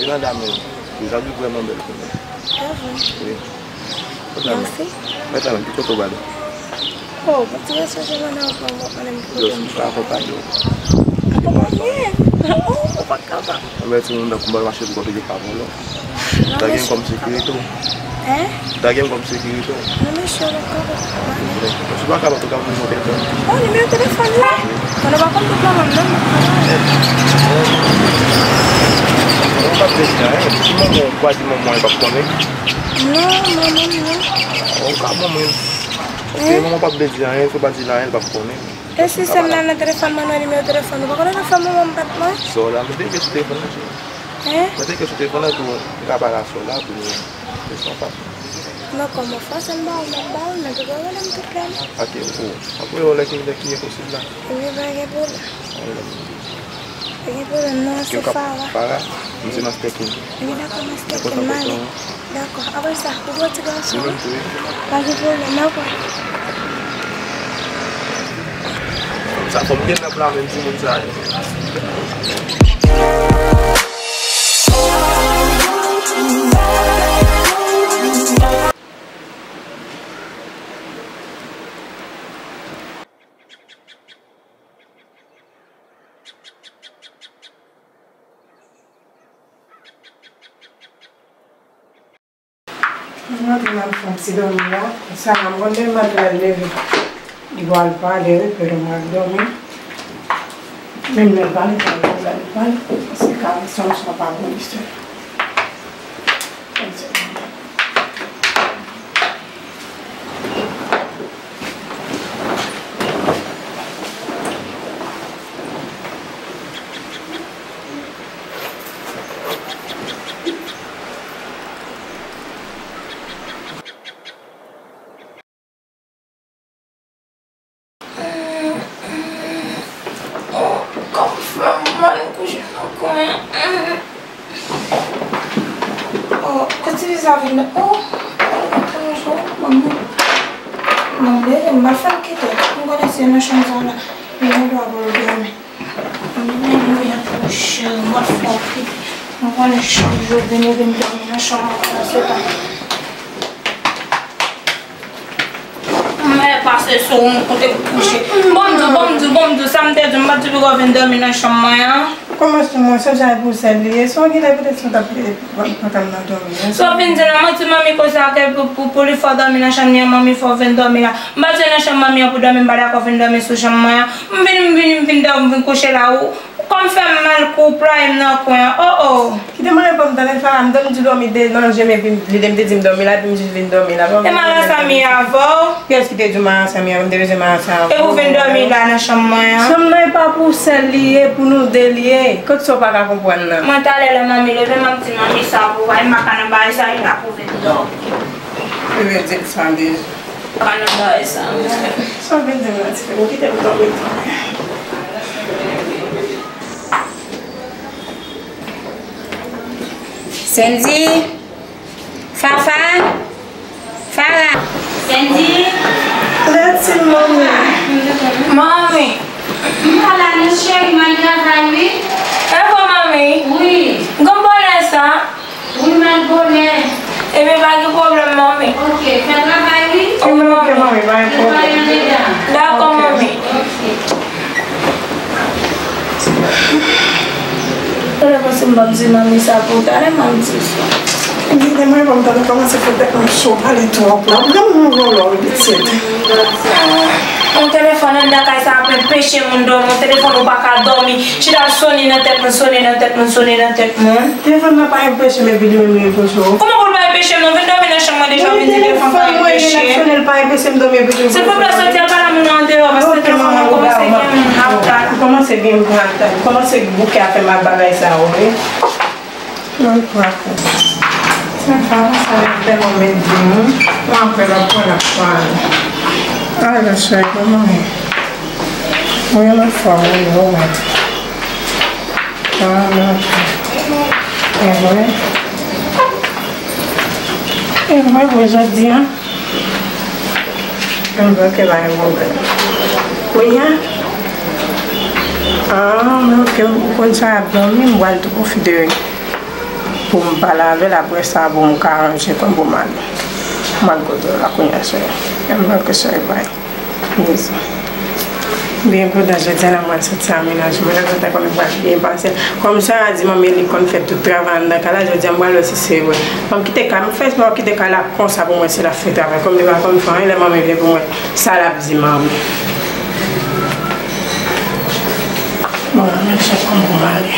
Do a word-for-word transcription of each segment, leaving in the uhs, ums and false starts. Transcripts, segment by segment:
Vanda menm. Li vrèman bèl pou mwen. Evre? Wi. Mèsi. Mèt la menm, ki kote w prale? Oh, bon ti resò se mwen nan pran mwen menm ki kote m prale. Akonpanye? Oh, ou pa t kapab. Anben, timoun nan konbal mache pou kote yo pa vòlò. Ou ta gen kòm sekirite w. Hein? Ou ta gen kòm sekirite w. Non, mesye, ou pa kapab. Mesye, ou pa kapab, ou ka pou mwen telefòn. Oh, nimewo telefòn la? Konnen pa konn tout manman m non. Ou pa bezwen, hein? Si manman w pa di manman w, li p ap konnen. Non, manman m non. Ou ka manman. Ok, manman w p ap bezwen, hein? Si w pa di l anyen, li p ap konnen. E si sè m nan nan telefòn mwen, nan nimewo telefòn, ou pa konnen nan fè manman m bat mwen? Sè w la, mete ke sou telefòn nan, cheri. Hein? Mete ke sou telefòn nan tou, m ka pale a sè w la pou nou fè sa yon fason. Non, kòman fè, sè m ba ou, m ap ba ou, men tou pa rele m tout lè non. Ok, ou, m ap rele w lè ki, lè ki e posib la. Ebyen, pa gen pwoblèm. Pa gen pwoblèm. Pa gen pwoblèm, non, se Farah. Farah? M se Master King. Ebyen, dakò, Master King, m ale. Dakò. Apre sa, ou bon ti gason? Mwen menm tou, wi. Pa gen pwoblèm, m ap wè. Sa fò m gen nan plan menm timoun sa yo. Mwen te mal fè yon ti dòmi la. Sa a, mwen demen maten l leve. Li pral pale, wi, Pedro pral dòmi. Menm lè l pale, pale, pale, pale. Paske karesman sa pa bon, li sè. Oh, kò m fè m mal kouche nan kwen an. Oh, kò ti fi sa vin la. Oh, oh, bonjou, manmi. Manmi, m pa fè l kite. M konnen se nan chanm sa la. Li gen dwa pou l dòmi. Mwen menm, mwen ap kouche, mwen fè w kite. Mwen konnen chak jou w vin, ou vin dòmi nan chanm mwen pandan se tan. Mwen pase sou ou, kote pou kouche. Bon, m di w, bon, m di w, bon, m di w, sa m te di w, m pa t di w pou w vin dòmi nan chanm mwen an. Kòman se mwen, se jan pou sèl li ye. Si w gen lè petèt si w t ap pantan nan dòmi an. Si w vin di nan manti manmi konsa ke pou, pou, pou li fè w dòmi nan chanm li an, manmi fè w vin dòmi la. M pa t vin nan chanm manmi an pou dòmi, m pa dakò vin dòmi sou chanm mwen an. M vin, m vin, m vin dòmi, m vin kouche la, ou, ou konn fè m mal kou w plwaye m nan kwen an. Oh, oh. Kite mwen reponn, tande Farah, m tann di dòmi de nan je m epi m vide, m te di m dòmi la, epi m jis vin dòmi la. E Marasa mi avè w? Kiyès ki te di w Marasa mi avè m? M te bezwen Marasa avè w. Epi w vin dòmi la nan chanm mwen an? Chanm nan e pa pou sèl li ye, pou nou de li ye. Kot sa w pa ka konprann nan? Mwen talè lè manmi leve, m ap di manmi sa pou w, e m pa ka nan bagay sa, e la pou w vin dòmi. Li vle di l sa deja. Pa nan bagay sa, non. Sa w vin di m la, ti fi? Ou kite m dòmi. Sendy, Fafa, Farah. Sendy. Lè ti manmi. Manmi. M pa la non cheri, m al travay wi. E vre manmi? Wi. Gon bonè sa? Wi, m al bonè. Ebyen pa gen pwoblèm manmi. Ok, fè travay wi. Ok manmi. Netwaye andedan. Dakò manmi. Ok. Talè panse m p ap di manmi sa pou talè, m ap di sa. Gade mwen, bon, talè kòmanse fè tèt mwen cho, pale twòp la. Gade mwen vòlò pitit. Yon telefòn anndan kay sa ap enpeche moun dòmi. Yon telefòn ou pa ka dòmi. Chita ap sonnen nan tèt moun, sonnen nan tèt moun, sonnen nan tèt moun. Telefòn nan pa enpeche m epi li menm li enpeche w. Kòman pou l pa enpeche m non? Vin dòmi nan chanm mwen deja, vin di telefòn pa enpeche. Silvouplè, soti al pale a moun nan andeyò, paske telefòn nan kòmanse gen moun ap pale. Kòmanse gen moun ap pale. Kòmanse bouke afè m ak bagay sa yo, wi. Mwen pran kou. Sa pa sa, tèlman met di moun. Mwen apre l ap pran, l ap pale. Ala chèk mwen. Mwen yon lòt fwa, mwen yon lòt. Ah, non. E vre. E vre, vre, jodi a. M vle ke bay mwen bèl. Kounye a? Ah, men ok, ou konn sa y ap dòmi, m pral tou pwofite. Pou m pale avè l, apre sa, bon, m ka ranje kò m pou m ale. M al kote w la kounye a, sè. Mwen ke sè bay. Byen kontan jodi a la, mwen soti a menaj mwen, mwen kontan kòm li pral byen pase. Kòm Sara di manmi li konn fè tout travay anndan kay la, jodi a m pral wè si se vre. Ban m kite kay, m fè espre m ap kite kay la konsa pou mwen si l ap fè travay. Kòm li pa konn fè anyen, lè manmi vin pou mwen, sa l ap di manmi. Bon, men chèf kòm pou m ale.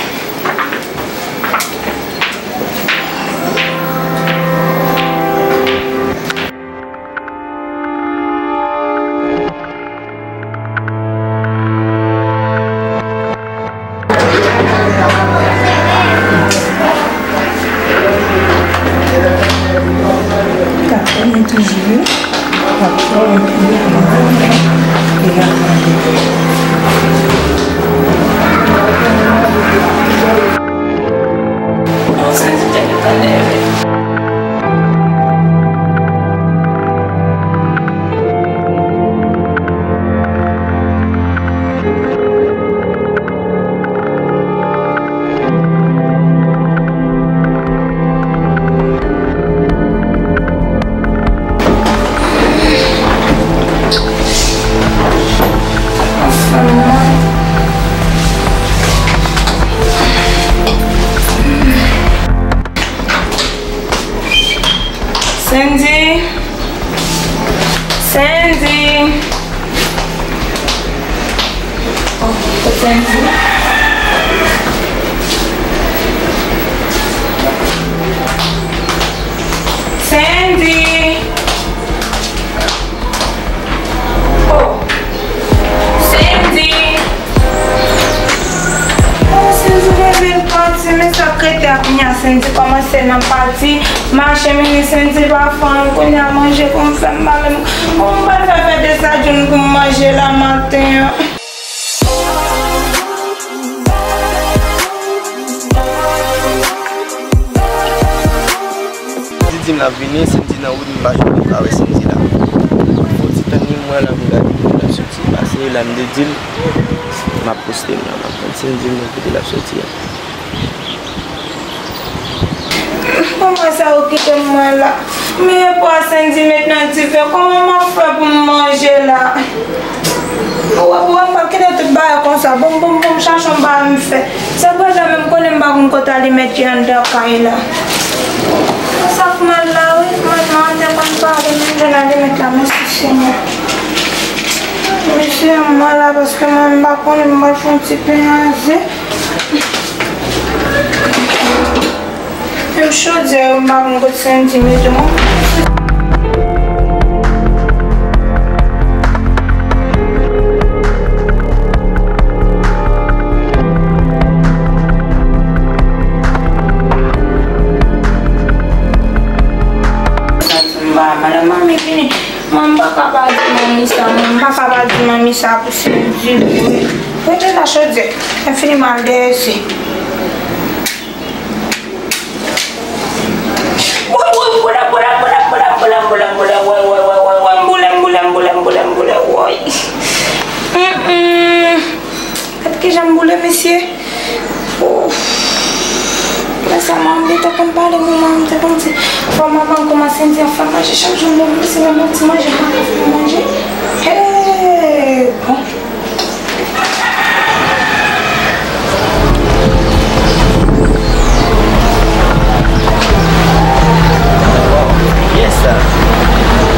Sandy! Sandy! Oh, kot Sandy? Sandy! Oh! Sandy! Oh, Sandy leve l pati, men sa k rete ap nye a Sandy kòmanse nan pati. Mache mennen Sandy pa fanm, kounye a manje pou m fè m pale m. Bon, m pral fè fè de sa joun pou m manje la maten an. Li di m l ap vini, Sandy nan wout, m pa janm ka wè Sandy la. Fò ti tann li, m wè la, m gade kote l ap soti pase, la m te di l, m ap poste m la, m ap tann Sandy, m wè kote l ap soti a. Manman sa yo kite m mwen la. Men pwa Sandy met nan dife, kòman m ap fè pou m manje la? Ou wè, ou wè, m pral kite tout bagay konsa. Bon, bon, bon, m chache yon bagay m fè. Se pandan menm konnen m pa konn kote alimèt ye anndan kay la. Sa k mal la, wi. Mwen, mwen te konn pale, men jwenn alimèt la, mèsi Senyè. Mesye, m mal la paske mwen, m pa konnen, m pral fè yon ti pen a ze. Menm chodyè yo, m pa konn kot Sandy mete mwen. Sandy, m pa, madanm manmi vini. Mwen, m pa ka pa di manmi sa, mwen, m pa ka pa di manmi sa pou Sandy vre. Rete la, chodyè. Mwen fini mal dèyè se. Woy, woy, boule, boule, boule, woy, woy, woy, woy, woy, m boule, m boule, m boule, m boule, m boule, woy. Mm, mm. Gad kijan m boule, mesye. Ouf. Lè sa, manman m te konn pale, manman m te konn di, fò manman kòmanse di, fè manje chak jou, m oblije, se menm yon ti manje, m pa ka fè manje. Hey! Bon. Yes, sir.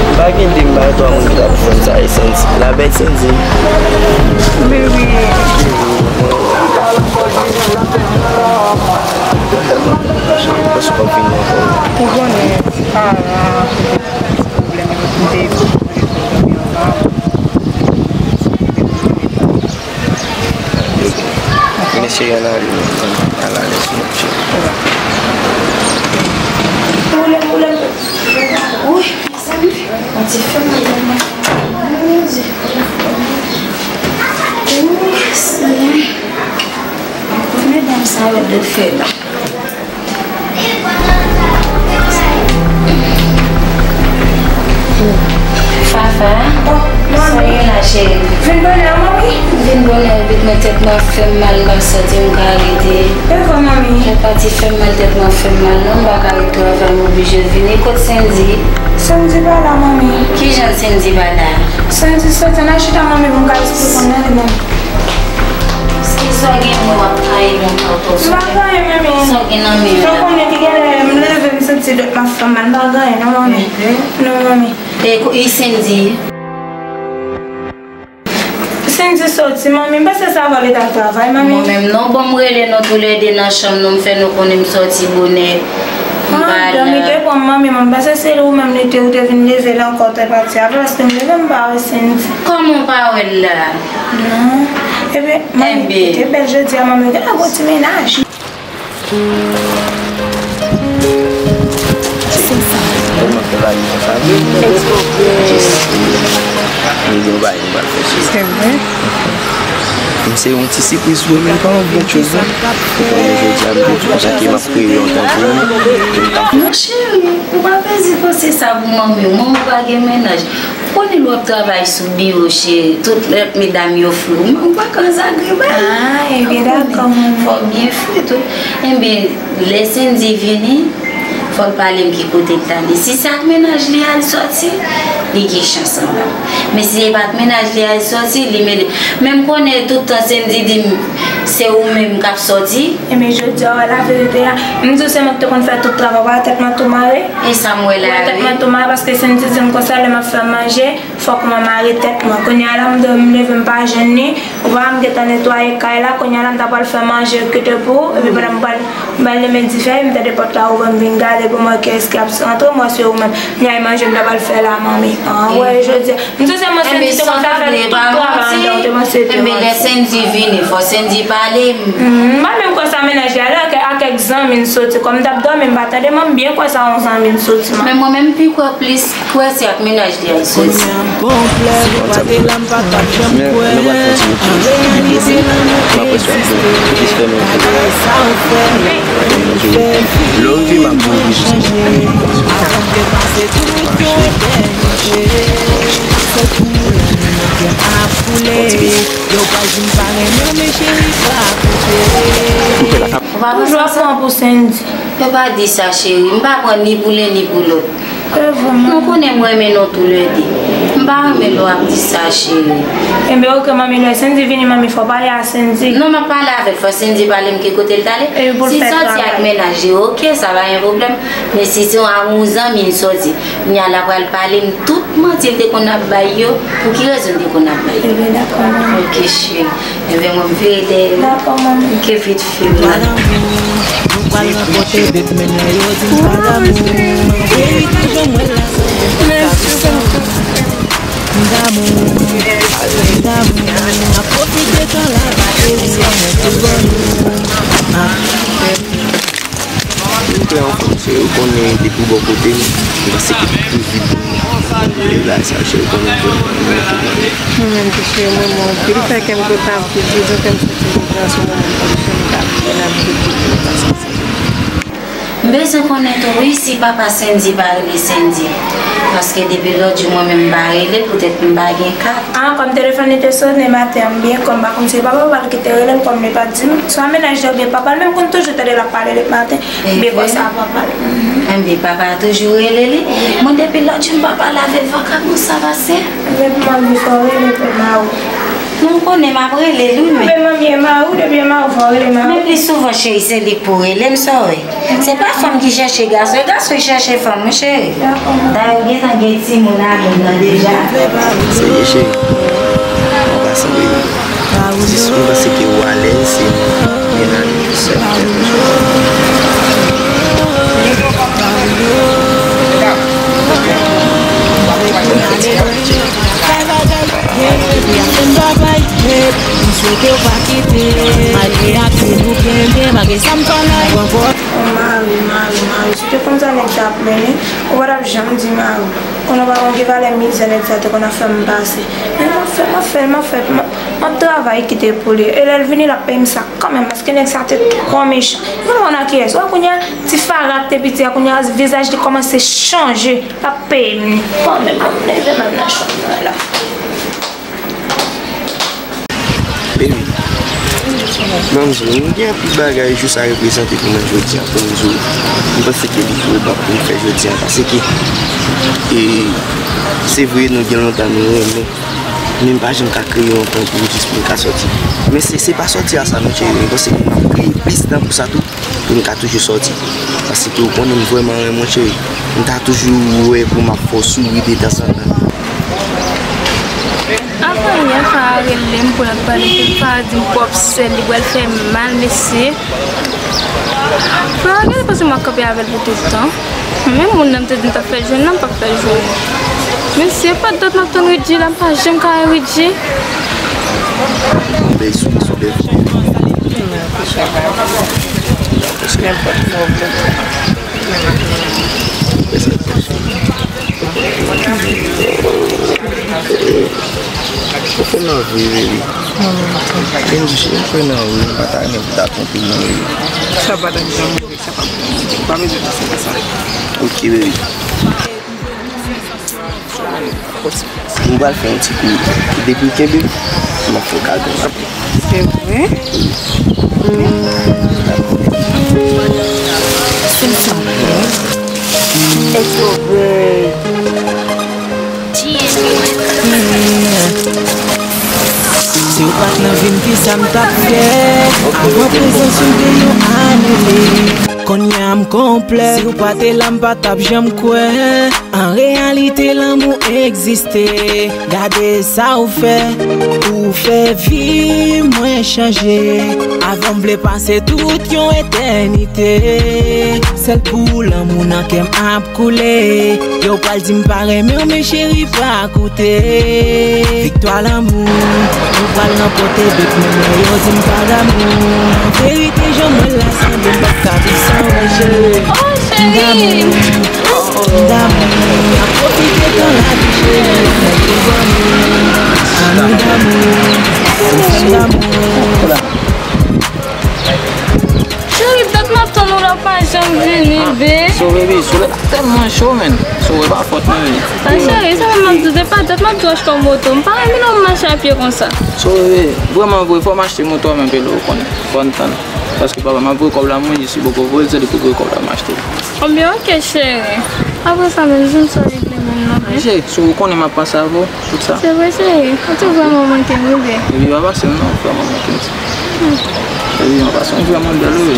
M pa gen de m pa twa moun ki t ap jwenn sa, e Sandy. La bèl Sandy. Men wi. Ou konnen, paran, pwoblèm, m te Mesye, y al ale, y al ale sou mèt yo. Woule, woule. Wi, mezanmi, on ti fè mal nan men. Mon Dieu. Wi, Senyè. Medam sa yo de fè la. Fafa, Sa gen la, cheri? Vin bonè, manmi. M vin bonè, wi, pitit mwen, tèt mwen ap fè m mal, m pa santi m ka rete. E vre, manmi? Mwen pati fè m mal, tèt mwen ap fè m mal, non, m pa ka ret travay, m oblije vini. Kot Sendy? Sendy pa la, manmi. Kijan Sendy pa la? Sendy soti, ann al chita, manmi, pou m ka esplike w nan li menm. Kisa w gen, mwen w ap trayi mwen ankò? M pa gen anyen, manmi. Sa w gen nan men w la? Ou konnen ki gen lè m leve, m santi dòt m ap fè m mal, m pa gen anyen, non, manmi. Non, manmi. E, e Sendy? Sendy soti, manmi. M panse se avan li t al travay, manmi. Mwen menm non, bon, m rele nou toulède nan chanm nou, m fè nou konnen m soti bonè. M pa la. Dòmi te pran m, manmi, mwen panse se ou menm li te, ou te vin leve la ankò, ou te pati avè l, paske m leve m pa wè Sendy. Kòman w pa wè l la? Non. Ebyen, manmi, te bèl jodi a, manmi, ou genlè gwo ti mennaj. Se sa. Kòman travay yo, sa vre? Jis li gen yon bagay nou pral fè sou li. Se vre? M se yon ti sipriz vre, men pa yon bon choz non. Ou konnen jodi a m te di konsa ke m ap kreye yon tan pou ou, pou m ta fè. Non, cheri, ou pa bezwen panse sa pou manmi w. Manmi w pa gen mennaj. Ou konnen lè w ap travay sou biwo, cheri, tout lòt medam yo flou. Ou pa ka sa gribe. Ah, ebyen, dakò, manmi. Fò w byen fre tou. Ebyen, lè Sendy vini, fò l pale m ki kote l t ale. Si se ak mennaj li al soti, li gen chans anba. Men si se pa ak mennaj li al soti, li mele. Men m konnen tout tan Sendy di m, se ou menm k ap soti. Ebyen, jodi a, w wè laverite a. M di w se mwen ki te konn fè tout travay, w wè tèt mwen tou mare. E sa m wè la, wi. Tèt mwen tou mare paske Sendy di m konsa lè m ap fè manje, fòk mwen mare tèt mwen. Kounye a la m dòmi, m leve m pa jwenn li. Ou pa wè m gentan netwaye kay la, kounye a la m ta pral fè manje kite pou ou, epi pandan m pral, m pral limen dife, m tande pòt la ouvè, m vin gade pou m wè kiyès ki ap antre, m wè se ou menm. M di ay manje m ta pral fè la, manmi. An, wè, jodi a. M di w se mwen Sendy te konn fè tout travay anndan, ou te panse se te manti. Enben, lè Sendy vini, fò Sendy pale m. M pa menm kwè sa mennaj li ale, ak, ak kèk zanmi l soti. Kòm m t ap dòmi, m pa tande, men m byen kwè sa yon zanmi l soti, manmi. Men mwen menm, m pi kwè plis, kwè se ak mennaj li a l soti. Kounye a m konplè, yo pa te la, m pa t ap janm kwè. An reyalite, lanmou egziste. Malgre sa ou fè, ou fè, m chanje. Avan m te pase tout yo te chanje. Se kou la, nan kè ap koule. Yo pa di m pa renmen w, men cheri, pa koute. Ou pa renmen sa? Toujou ap pran pou Sendy. Yo pa di sa, cheri. M pa pran ni pou len, ni pou lòt. E vre, manmi. Nou konnen m renmen nou toulède. M pa renmen lè w ap di sa, cheri. Enben, oke, manmi, lè Sendy vini, manmi, fò w pale a Sendy. Non, m ap pale avè l. Fò Sendy pale m ki kote l t ale. Si l soti ak mennaj li, oke, sa pa gen pwoblèm. Men si se yon zanmi l soti, kounye a l ap pral pale m tout manti l te konn ap bay yo, pou ki rezon l te konn ap bay yo. Ebyen, dakò, manmi. Oke, cheri. Enben, mwen, m vire dèyè. Dakò, manmi. Oke, vit fi m nan. Nou pral rankontre de menm lè yo di m pa damou. Cheri, toujou m wè la, sa m damou. M damou, m damou. M ap pwofite tan la, pa te di anyen tout bon. Mwen klè anfòm, cheri, ou konnen depi w bò kote m, m panse ke tout vid pou mwen. E la sa, cheri, ou konnen ke mwen tout mwen. Mwen menm tou, cheri, mwen, mwen anpil, fè kè m kontan anpil, dizon kè m santi m pran sou mwen menm, kòm si m ta vin ap viv pou mwen, pa santi. M bezwen konnen tou, wi, si papa Sendy pa rele Sendy. Paske depi lòt jou, mwen menm, m pa rele l, poutèt m pa gen kat. Ah, kòm telefòn li te sonnen maten an, m byen kwè, m pa konn si se papa papa l ki te rele l, kòm li pa t di m. Swa mennaj li oubyen papa l, men m konn toujou tande l ap pale depi maten. M byen kwè se a papa l. Enben, papa a toujou rele li. Mwen, depi lòt jou, m pa pale avè l, vòkab mwen sa pase. Enben, pou manmi fò w rele pou mari w. Non, m konnen m ap rele l, wi, men. Enben, manmi e mari w, depi e mari w, fò w rele mari w. Men pli souvan, cheri, se li k pou rele m, sa w wè. Se pa fanm ki chèche gason, e gason ki chèche fanm, wi, cheri. Dayè, ou gentan gen timoun avè l nan deja. Sa ye, cheri. An pasan, baby. Jis m panse ke ou alèz, se mennaj ou sèl ki ap jwe. Mari, mari, mari. Yo konn sa nèg sa ap mennen, ou pa t ap janm di mari w. Konnen w pa konn ki valè mizè nèg sa te konn ap fè m pase. Men m ap fè, m ap fè, m ap fè, m ap, m ap travay kite pou li. E lè l vini, l ap peye m sa kanmenm, paske nèg sa te twò mechan. Ou konn nan kiyès? Wè kounye a, ti Fara k te piti a, kounye a, vizaj li kòmanse chanje. L ap peye m. Bon, men bon, leve m al nan chanm mwen la. Baby, ban m di w, m gen anpil bagay jou sa reprezante pou mwen jodi a, pou m di w. M panse ke li twò bon pou m fè jodi a, paske, e, se vre nou gen lontan nou renmen, men m pa janm ka kreye yon tan pou m jis pou m ka sòti. Men se, se pa sòti a sa non, cheri, m panse ke m ap kreye plis tan pou sa tou. Pou n ka toujou sòti. Paske ou konnen m vrèman renmen w, cheri. M ta toujou wè pou m ap fè w souri detanzantan. Avan yè, Fara rele m pou l ap pale, pou Fara di m pwòp sè l, li pral fè m mal, mesye. Fara genlè panse m ap kanpe avè l pou tout tan. Menm moun nan m te di m t ap fè l jwenn nan, m p ap fè l jwenn. Mesye, pa dat m ap tann Ridji la, m pa janm ka wè Ridji. Bèy sou, sou bèy. Nenpòt mò. Ou fè nan vre, vre, wi. Benjou, ou fè nan vre, m pa ta renmen pou ta twonpe mwen, wi. Sa pa t ap janm rive, sa pa t ap janm rive. Pa bezwen panse konsa. Ok, baby. M pral fè yon ti kou. Depi w kenbe m, m ap fè w kado. Se vre? Sou sa. It's so good. Si w pa t nan vi m, kisa m t ap fè? Avan prezans ou deyò anile. Kounye a m konplè. Si w pa te la, m pa t ap janm kwè. An reyalite, lanmou egziste. Gade sa w fè. Ou fè vi mwen chanje. Avan m vle pase tout yon etènite. Sèl pou lanmou nan kè m ap koule. Yo pral di m pa renmen w, men cheri pa koute. Viktwa lanmou, nou pral ranpòte, bèk menm lè yo di m pa damou. Verite, jan m wè l la, sanble m p ap ka viv san ou. Oh, cheri. M damou, m damou. N ap pwofite tan lavi, cheri, n ap fè damou. An nou damou, nou fè m damou. Cheri, dat m ap tann ou la, ou pa janm vini, be. So, baby, solèy la tèlman cho, man. So, e pa fòt mwen, baby. Ah, cheri, sa mwen m ap di w, se pa dat m ap di w achte yon moto. M pa renmen lè w mache a pye konsa. So, baby, vrèman vre, fò m achte moto a, men, Pelo, ou konnen. Fò n tann. Paske papa m ap voye kòb la, mwen, jis li poko voye l, se li pou voye kòb la, m achte l. Bon, byen, ok, cheri. Apre sa, men, jwenn sa w regle menm nan, be. Cheri, so, ou konnen m ap panse avè w. Tout sa. Se vre, cheri. Ou te vrèman manke m, wi, be. Epi pa pase non, ou vrèman manke m. Epi an pasan, ou vrèman bèl, wi.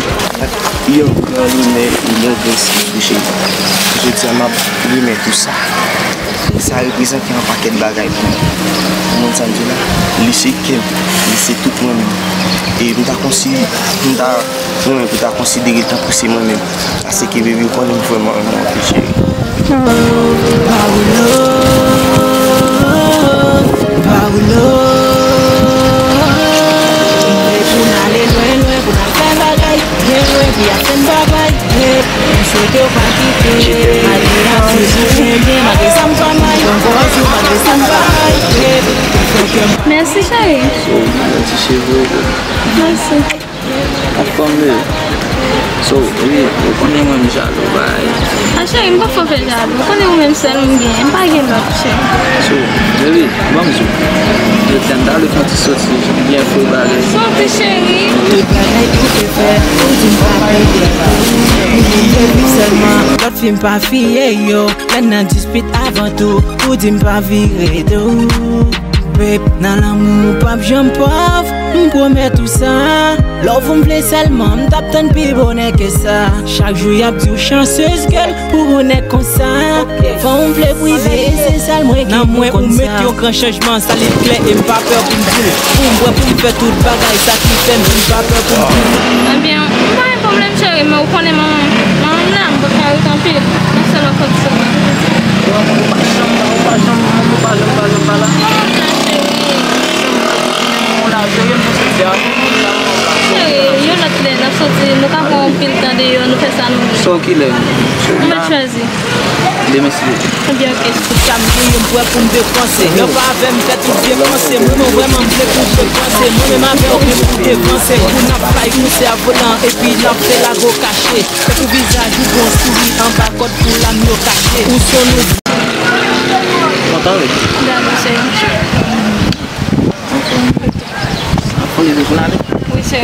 Yon gran lonè e yon gran sipri, cheri. Jodi a, m ap remèt ou sa. Sa reprezante yon pakèt bagay pou mwen. Ou konprann sa m di w la? Li se kè m, li se tout mwen menm. E m ta konsi, m ta Mwen menm pou ta konsidere l tankou se mwen menm. Paske, baby, ou konnen m vrèman renmen w anpil, cheri. Pawoulo, Pawoulo. M vle pou n ale lwen, lwen, pou n al fè bagay byen lwen, ki ap fè n pa bay, ye. M swete w pa kite. Malgre n ap toujou byen, byen, malgre sa m pa may. Yon bòz ou, malgre sa m pa may, ye. Mèsi, cheri. So, mwen ti cheve w. Mèsi. Anfòm, baby. So, baby, ou konnen mwen m jalou, bay. A, cheri, m pa fè w fè jalou. Ou konnen ou menm sèl m gen. M pa gen lòt, cheri. So, baby, ban m di w. Yo tèm ta lè fè yon ti soti, byen fre bagay. Soti, cheri. Tout bagay ou te fè, ou di m pa peye. Ou di m depi sèlman. Lòt fi m pa fiye yo. Lè n nan dispit avan tou, ou di m pa vire do. Babe, nan lanmou m p ap janm pòv, m pwomèt ou sa. Love ou m vle sèlman, m t ap tann pi bonè ke sa. Chak jou y ap di w chanceuse girl, pou bonè konsa. Fò m vle prive, e se sa l mwen ki pou konn sa. Nan mwen ou met yon gran chanjman, sa li klè e m pa pè pou m di l. Pou m bwè, pou m fè tout bagay, sa ki fè m di m pa pè pou m di l. Ebyen, m pa gen pwoblèm, cheri, men ou konnen manman, manman m la, m p ap ka ret anpil. Nan sèl yon kondisyon. Ou pa janm, ou pa janm, ou pa janm, ou pa janm pa la. Kòman sa, cheri? Ou la, cheri, m sou sèt a. Cheri, yon lòt lè, n ap soti, nou ka pran yon pil tan deyò, nou fè sa nou vle. Sòti kilè? Nou mèt chwazi. Demen si Dye vle. Ebyen, oke. Sa m genyen, m prè pou m depanse. Lè w pa avè m, tèt ou byen panse. Mwen, mwen vrèman m vle pou w depanse. Mwen menm avè w, men pou devanse. Pou n ap fly, pouse a volan, epi n ap fè lago kache. Fè pou vizaj ou gon souri anba kòd pou lam yo kache. Ou se yon nou. Kontan, wi. Dam, se. Anfòm, li vle pou n ale? Wi, sè.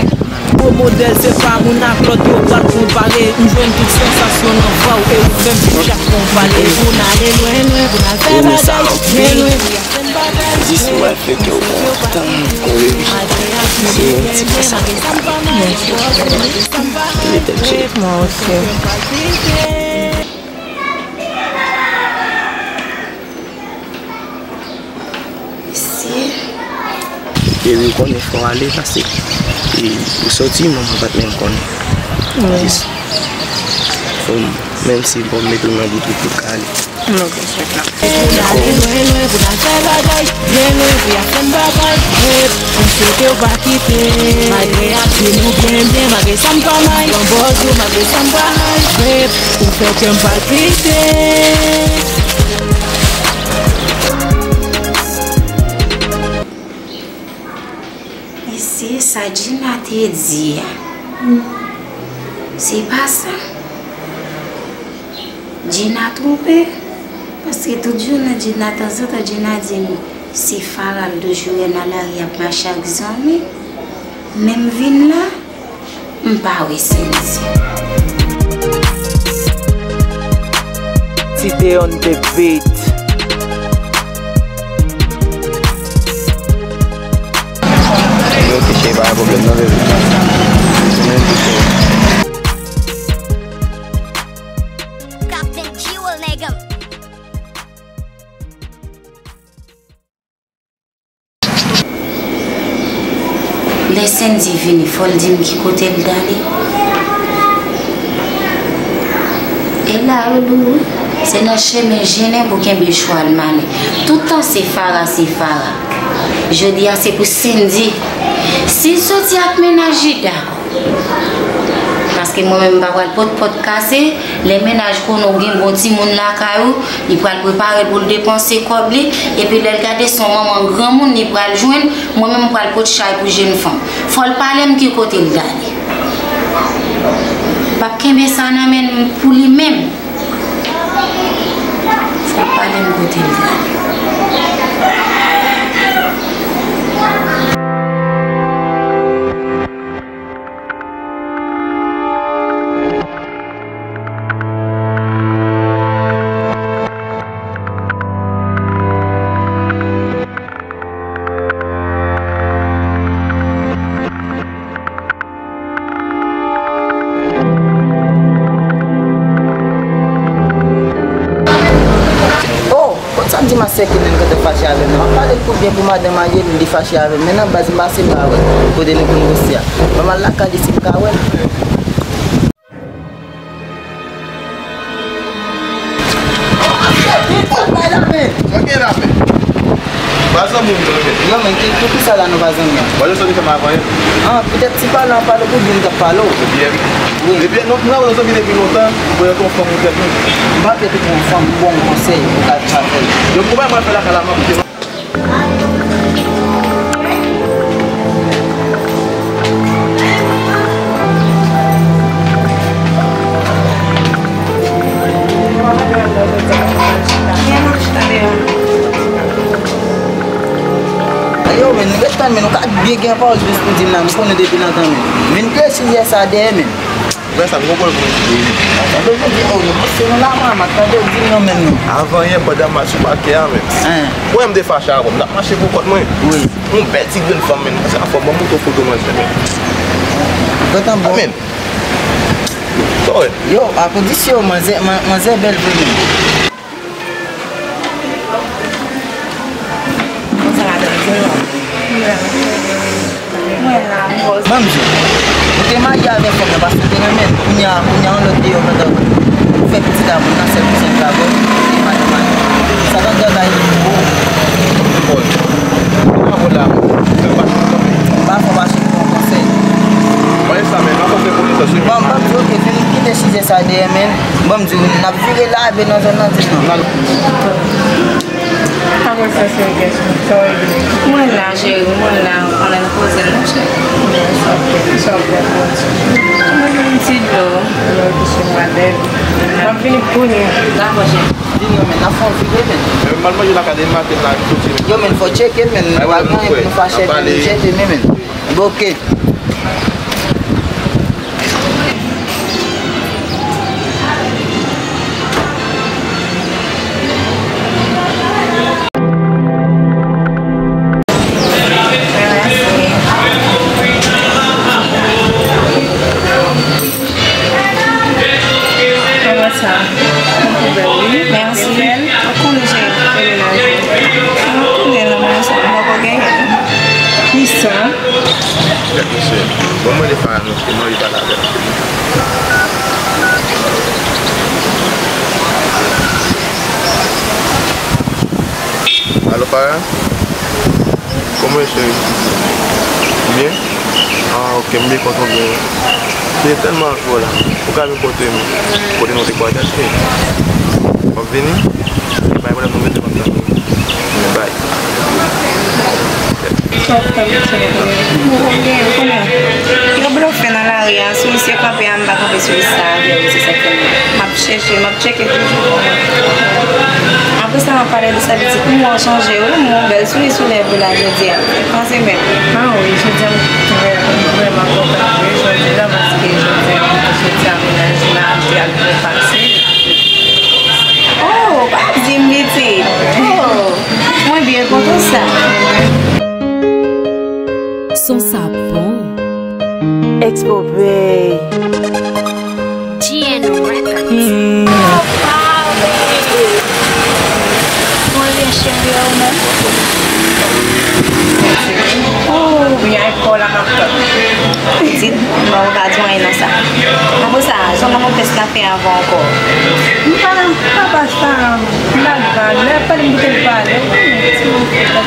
Gwo modèl, se pa moun ak lòt yo pral konpare. M jwenn tout sansasyon nan vwa w e ou menm, se chak fwa w pale. Pou n ale lwen, lwen, pou n al fè bagay byen lwen. Zis pou al fè kè w kontan, wi. Se yon ti kè sa. Mèsi. Li tèt chè. Mwen osi. Mesye. Epi ou konnen fò w ale, paske, e, ou soti, manman pa t menm konnen. Wi. Jis, fò m, menm si fò m mete w nan bout ou pou w ka ale. Ok, chèf la. Pou n ale lwen, lwen, pou n al fè bagay byen lwen, pou y ap fè n bagay, yep, m swete w pa kite. Malgre y ap di nou byen, byen, malgre sa m pa may, yon bòz ou, malgre sa m pa may, yep, ou fè kè m palpite. E se sa Gina te di a. Se pa sa. Gina twonpe. Paske tout jounen Gina, tanzantan Gina di m se Farah l toujou wè nan lari ap mache ak zanmi. Men m vin la, m pa wè Sendy. Cité on the beat. Ok, cheri, pa gen pwoblèm non, baby. Captain Jewel, nigga. Lè Sendy vini, fò l di m ki kote l t ale. E la yo dou wi. Se nan chemen jennen pou kenbe chwal malen. Tout tan se Farah, se Farah. Jodi a se pou Sendy. Si l soti ak mennaj li, dakò. Paske mwen menm m pa pral pot pòt kase, lè mennaj konnen w gen bon timoun lakay ou, li pral prepare pou l depanse kòb li, epi lè l gade se yon manman granmoun li pral jwenn, mwen menm m pral pot chay pou jenn fanm. Fò l pale m ki kote l t ale. P ap kenbe sa nan men l pou li menm. Fò l pale m kote l t ale. Oh, kot sa m di mastè Kevin kontan fache avè m nan? M ap pale l pou byen pou madanm Ariel, li fache avè m. Men nan baz m pase m pa wè kote nou konn resi a. Ban m al lakay li si m ka wè l. Sa gen la, men? Pa zanmi w non, men. Non, men, ki, poukisa la nou pa zanmi an? Bon, nou sot fè m avan, hein? Ah, poutèt ti pale an pale pou byen, m t ap pale w. Byen. Wi. Ebyen, nou, nou zanmi depi lontan, ou wè yon fanm ou tèt ou. M pa tèt ou pou yon fanm, m ba w yon konsèy, ou ka tchapèl. Donk, ou pa mwen fè lakay la, m ap kite. Yo, men, ret tann, men, nou ka byen gen pawòl plis pou di m la, m konnen depi lontan, men. Men, ke sijè sa dèyè, men. Frè sa, m gon pwoblèm pou mwen di. Sa vle di, oh, nou pase nan laman, m ap tande w di m nan menm non. Avan yè, pandan m al sou pakè a, men. Hein. Ou wè m te fache avè w, m t ap mache pou kont mwen. Wi. Yon bèl ti grenn fanm, men. Sa fò m montre w foto manzè, men. Gentan bon. Amen. Sa w wè? Yo, a kondisyon, manzè, man-, manzè bèl vre, men. Ban m di w, ou te marye avèk fanm nan paske w te renmen l. Kounye a, kounye a yon lòt deyò pandan w fè pitit a moun nan, sèl pou sèl travay, ou te madanm a li. Sa t ap travay pou ou. Boy, ou pa bon la, ou fè m mache pou konsèy. M pa fè w mache pou yon konsèy. Yeah, man. Bon, m di w, n ap vire la, epi nan zòn nan, di non. Apre sa, se yon kèsyon. Sa w regle? Mwen la, cheri, mwen la, ou konnen n poze, non, cheri. Sa w fè, sa w fè, bon. Mwen vin ti dlo. Alò, ki se mwen, bèb. M ap vini kounye a. Dakò, cheri. Vini, men, n ap fè yon vire, men. Men m al manje lakay de maten la, m soti, men. Yo, men, fò tcheke, men. Ay, pa gen anyen pou nou fache, men, jete, men, men. Boke. Kòman sa? Mèsi. Ou konnen, cheri. Ou konnen nan mwen sa, mwen poko genyen. Kisa? Gad mesye. Bon, mwen, defa nou, se mwen, li pale avè l. Alo, Farah? Kòman w ye, cheri? Ou byen? Ah, ok, m byen kontan w byen. Se tèlman anvi w la. Ou ka vin kote m, kote nou te kwaze, èske w ap vini? Bay pwoblèm non, mesye, m ap tann ou. Bay. Sa w ap fè, mesye? Mwen gen, konnen. Yo blofe nan lari a, sou misye kanpe a, m pa kanpe sou lista avè yo, se sa k fè m ap chèche, m ap tcheke toujou. Apre sa, m ap pale de sa pitit. M wè w chanje, wi, m wè w bèl souri sou lèv ou la jodi a. Panse bèl. Ah wi, jodi a m trè, m vrèman kontan, wi, jodi a, paske jodi a m soti a mennaj la, m te al byen pase. Oh, pa di m pitit. Oh, mwen byen kontan sa. Son sa bon. Expo Bay. G N Records. Mwen byen cheri, ou menm? Oh, byen, kò la m ap tann. Pitit, mwen pa di anyen nan sa. Apre sa, jan nan mwen pès la fè avan ankò. M pa nan papa sa, m pa vag. Lè y ap pale, m kite l pale. Ou konnen, timoun fè sa.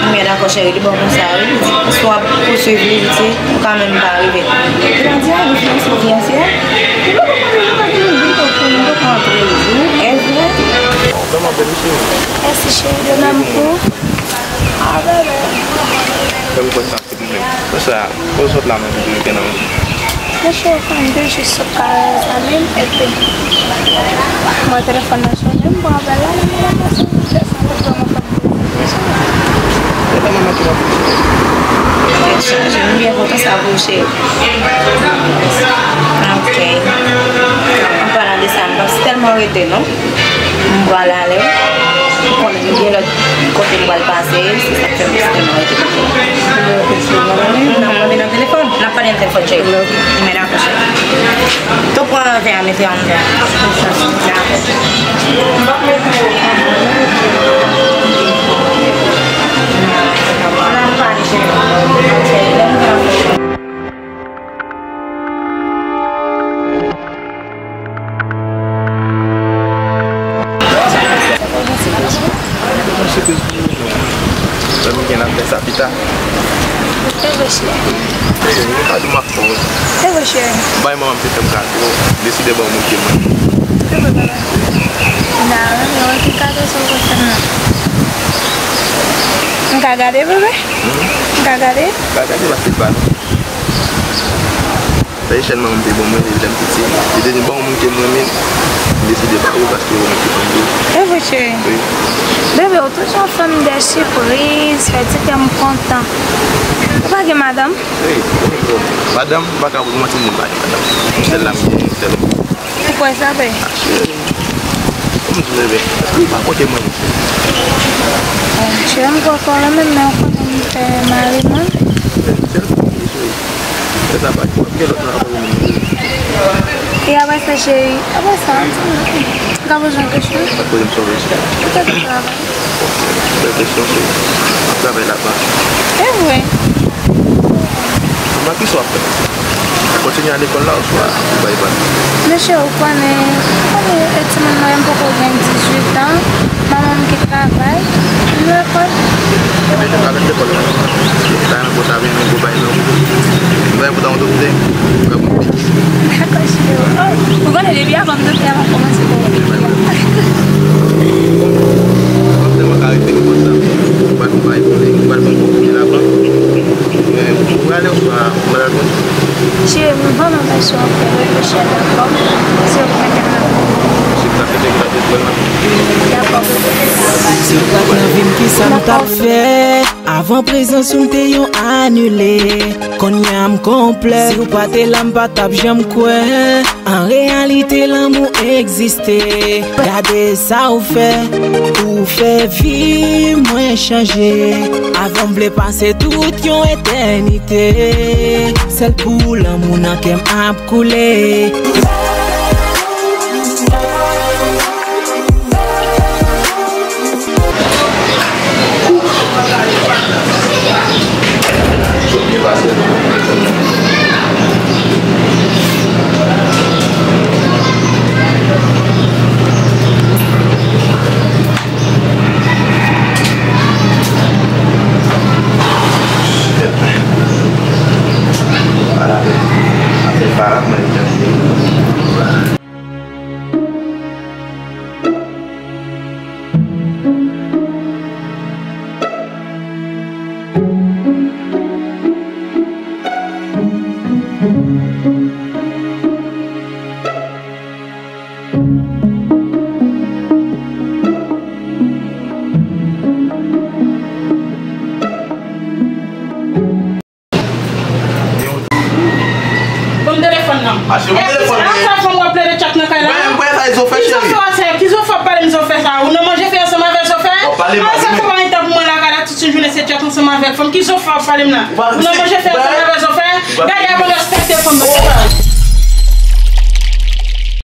Men dakò, cheri, li bon konsa, wi. Pitit, si w ap pouswiv li, pitit, ou ka menm pa rive. Epa di a, ou fiyanse, ou fiyanse a? Ou pa konprann, ou pa gen moun vin kote ou, ou pa kontre, wi. E vre? Vrèman bèl, wi, cheri. Mèsi, cheri, de menm pou ou. Ah, bebe. Fè m konn sa. Konsa, pou sot la, mwen te gen nan men. Mesye, ou konn, m te jis sot kare zanmi m, epi m wè telefòn nan sonnen, m pran apèl la, men mwen pa sou telefòn nan, mwen pa. Telefòn nan ki nan. Chanje, m byen kontan sa pou ou, cheri. Ok. An palan de sa, m pa tèlman rete, non. M pral ale. M konnen m gen lòt kote m pral pase. Se sa k fè m jistèman rete kote m. N ap pale nan telefòn. N ap pale nan telefòn, cheri. Men dakò, cheri. Tou pran vè a, mete anndan. Dakò. N ap pale, cheri. Mwen gen nan fè sa pita. Te vre, cheri. Kado m ap fè w. Te vre, cheri. Bay manman m te fè m kado. Deside ban w moun ke mwen. Te vre, bebe. Nan, nan, ki kado sa w konn fè m nan? M ka gade, bebe? M ka gade? Ka gade paske l pa nou. Se Echèn manman m te ban mwen li lè m piti. Li te di, "Ban yon moun ke m renmen." M deside ba ou paske ou renmen ki fanm yo. E vre, cheri? Wi. Bebe, ou toujou fè m de sipriz, fè ti kè m kontan. Ou pa gen madanm? Wi, madanm, m pa ka pou manti, m pa gen madanm. Sèl la m gen, sèl. Ou kwè sa vre? Ah, cheri. Kòm di bebe, èske ou pa konte mwen? Cheri, m kwè kò la menm, men ou konnen m fè mari mwen. Sèl pou mwen, cheri. Se sa, pa gen lòt nan apre mwen. E apre sa, cheri, apre sa, m ka poze yon kesyon? Pa poze m sa w vle, cheri. Ou te travay? Bèl kesyon, cheri. M ap travay laba. E vre? Kòman, kisa w ap fè? Kontinye al lekòl la oswa ou bay bal? Mesye, ou konnen, ou konnen, e timoun mwen, m poko gen dizuit an, manman m ki travay, m lekòl. Ebyen, nou ka al lekòl la. Sa yon gwo sa vin yon gwo bay non. M bay pou ta yon doktè, m bay pou pitit. t ap fè. Avan prezans ou m te yon anile. Kounye a m konplè. Si w pa te la m pa t ap janm kwè. An reyalite lanmou egziste. Gade sa w fè. Ou fè vi mwen chanje. Avan m vle pase tout yon etènite. Sèl pou lanmou nan kè m ap koule. Ban m telefòn nan. Mache, ban m telefòn nan. Sa fè w ap plede tchat nan kay la? Mwen, mwen, sa Izo fè, cheri. Ki Izo fè sa? Ki Izo fè ap pale m Izo fè sa? Ou nan manje fè ansanm avè Izo fè? Bon, pale mal. Sa fè w pa gen tan pou mwen lakay la, tout yon jounen se tchat ansanm avèk fanm. Ki Izo fè ap pale m la? Ou nan manje fè ansanm avè Izo fè? Gade avan respekte fanm nan.